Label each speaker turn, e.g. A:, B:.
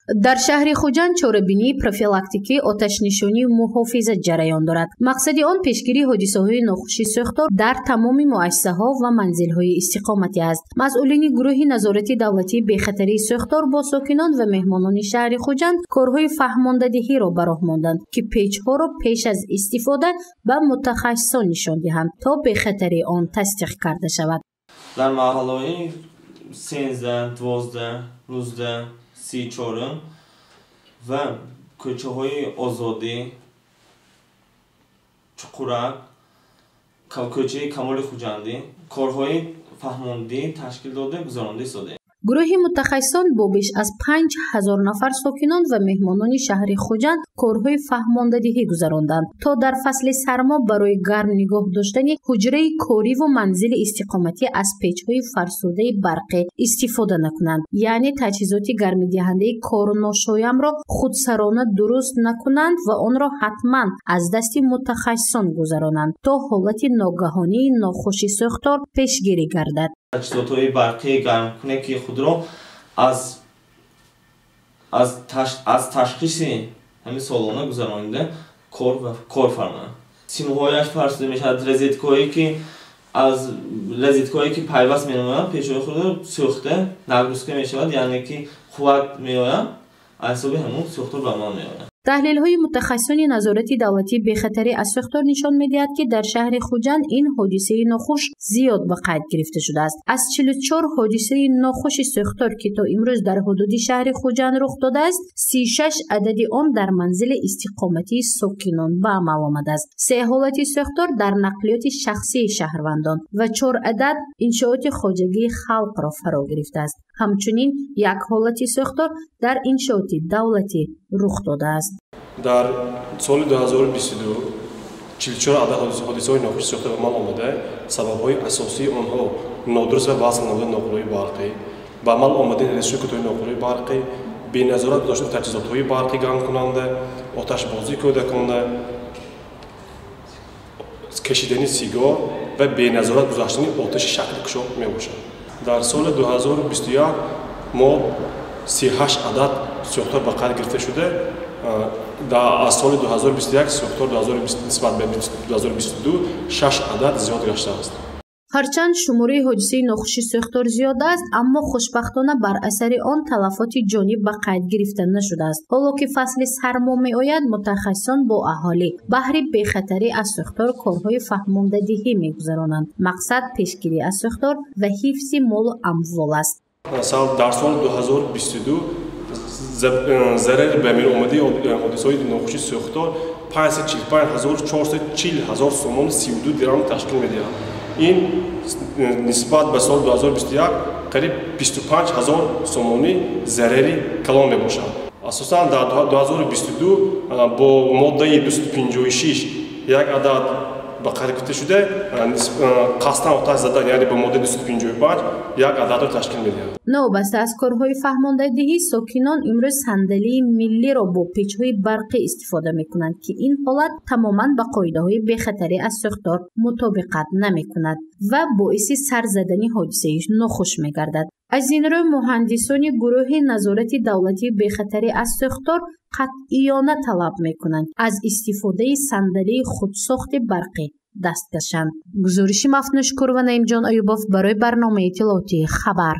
A: Дар шаҳри Хуҷанд чорабинии профилактикии оташнишонию муҳофизат ҷараён дорад. Мақсади он пешгирии ҳодисаҳои нохуши сӯхтор дар тамоми муассисаҳо ва манзилҳои истиқоматӣ аст. Масъулини гурӯҳи назорати давлатии бехатарии сӯхтор бо сокинон ва меҳмонони шаҳри Хуҷанд корҳои фаҳмондадиҳиро ба роҳ монданд, ки печҳоро пеш аз истифода ба мутахассисон нишон диҳанд, то бехатарии он тасдиқ карда шавад.
B: Дар маҳаллаҳои 13, 12, 19, 34 ва кӯчаҳои Озодӣ, Чуқурак, кӯчаи Камоли Хуҷандӣ корҳои фаҳмондӣ ташкил дода гузаронда истодаем.
A: Гурӯҳи мутахассисон бо беш аз 5000 нафар сокинон ва меҳмонони шаҳри Хуҷанд корҳои фаҳмондадиҳӣ гузаронданд, то дар фасли сармо барои гарм нигоҳ доштани ҳуҷраи кориву манзили истиқоматӣ аз печҳои фарсудаи барқӣ истифода накунанд, яъне таҷҳизоти гармидиҳандаи корношоямро худсарона дуруст накунанд ва онро ҳатман аз дасти мутахассисон гузаронанд, то ҳолати ногаҳонии нохуши сӯхтор пешгирӣ гардад.
B: Таҷҳизотҳои барқии гармкуне, ки худро аз ташхиси ҳамин солона гузаронида кор фармоянд. Симҳояш фарсуда мешавад, розеткаҳое ки аз розеткаҳое ки пайваст менамоянд, печҳои худро сӯхта нагрузка мешавад, яъне ки қувват меояд, аз ҳисоби ҳамун сӯхтор ба амал меояд.
A: Таҳлилҳои мутахассисони назорати давлатии бехатарӣ аз сӯхтор нишон медиҳад, ки дар шаҳри Хуҷанд ин ҳодисаи нохуш зиёд ба қайд гирифта шудааст. Аз 44 ҳодисаи нохуши сӯхтор, ки то имрӯз дар ҳудуди шаҳри Хуҷанд рух додааст, 36 адади он дар манзили истиқоматии сокинон ба амал омадааст. 3 ҳолати сӯхтор дар нақлиёти шахсии шаҳрвандон ва 4 адад иншооти хоҷагии халқро фаро гирифтааст. Ҳамчунин як ҳолати сӯхтор дар иншооти давлатӣ рух додааст.
C: Дар соли 2022 44 адад ҳодисаҳои нохуши сӯхтор ба амал омада, сабабҳои асосии онҳо нодуруст ва васл намудани ноқулои барқӣ, ба амал омадани резишкутҳои ноқулои барқӣ, беназорат доштани таҷҳизотҳои барқӣ гармкунанда, оташбозии кӯдакона, кашидани сигор ва беназорат гузаштани оташи шакли кушод мебошад. Дар соли 2021 мо 38 адад сӯхтор ба қайд гирифта шуда, аз соли 2021 сӯхтор нисбат ба 2022 6 адад зиёд гаштааст.
A: Ҳарчанд шумораи ҳодисаи нохуши сӯхтор зиёд аст, аммо хушбахтона бар асари он талафоти ҷонӣ ба қайд гирифта нашудааст. Ҳоло ки фасли сармо меояд, мутахассисон бо аҳолӣ баҳри бехатарӣ аз сӯхтор корҳои фаҳмондадиҳӣ мегузаронанд. Мақсад пешгирӣ аз сӯхтор ва ҳифзи молу амвол аст.
C: Дар соли 2022 зарари ба миён омадаи ҳодисаҳои нохуши сӯхтор 545 440 ҳазор сомон 32 дирам ташкил медиҳад. Ин нисбат ба соли 2021 қариб 25 ҳазор сомонӣ зарари калон мебошад. Асосан дар 2022 бо моддаи 256 як адад ба қайд гирифта шуда, қасдан оташ задан, яъне бо моддаи 255 як ададро ташкил медиҳад.
A: Новобаста аз корҳои фаҳмондадиҳӣ, сокинон имрӯз сандалии миллиро бо печҳои барқӣ истифода мекунанд, ки ин ҳолат тамоман ба қоидаҳои бехатарӣ аз сӯхтор мутобиқат намекунад ва боиси сар задани ҳодисаи нохуш мегардад. Аз ин рӯ муҳандисони гурӯҳи назорати давлатии бехатарӣ аз сӯхтор қатъиёна талаб мекунанд аз истифодаи сандалии худсохти барқӣ даст кашанд. Гузориши Мафнушкур ва Наимҷон Аюбов барои барномаи иттилоотии «Хабар».